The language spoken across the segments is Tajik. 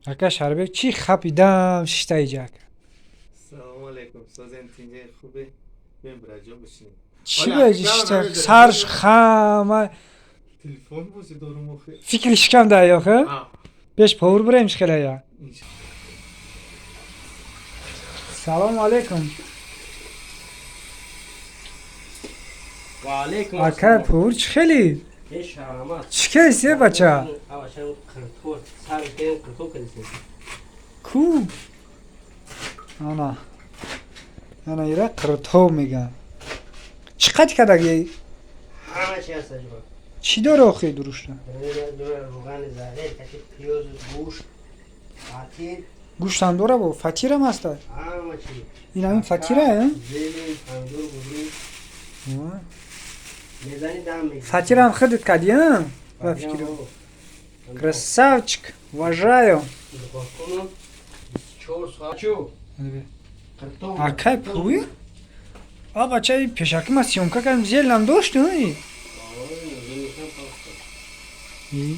Ака Шарбек, чӣ хапидам шишта иҷа ака? Салому алейкум, созен, тинҷе, хубе? Бем, бираҷон, бишинем. Чӣ баҷи шишта сарш хама. Телефон бозӣ дорум охи. Фикри шикам да ёхе? Пеш повур бирем хелая. Салому алейкум. Ва алейкум. Ака повур, чӣ хели? Чӣ кайсе, бача? Ку ана ана ира қиртов меган. Чӣ қад кадаги? Чӣ дора охи дурушта? Гӯштам дора, бо фатирам аста. Ин ҳамин фатира э? Фатирам худат кади, а? Ба фикрам. Красавчик, уважаю. Акай пӯй? А бача, пешаки ма съёмка кардем, зелам дошт, ой? И,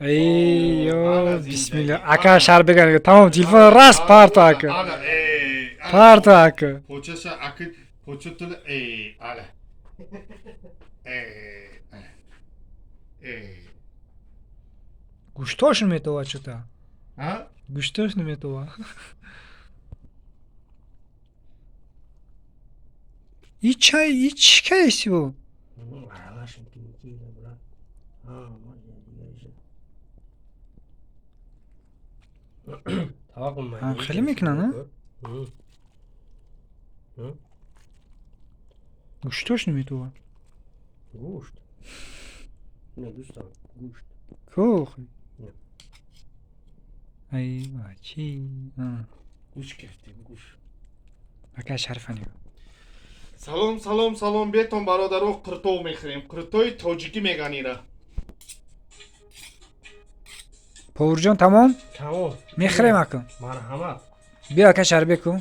Эй, ё, бисмилла. Ака Шарбек, тамом, телефон раст парто ака. Парто ака. Почаша аки початул эй, ала. Эй, эй. Гӯштош наметова чута. А? Гӯштош наметова. И чай, и чӣ кайси бу? Хеле мекунанд, гӯштош наметова. Гӯшт. Не, дӯстон, гӯшт. Ку? Ай, бачи. Гӯш гирифтем, гӯш. Ака Шарифа нигоҳ. Салом, салом, салом, бетон, бародаро, қиртов мехӯрем. Қиртои тоҷикӣ меган ира. Повурҷон, тамом? Тамом. Мехӯрем ака. Марҳамат. Биё, ака Шарбеку.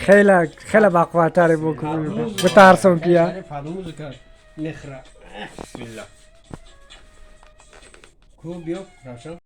Хела, хела бақувваттаре боку. Битарсон кия. Мехӯра. Бисмилла. Ку биё, Равшан.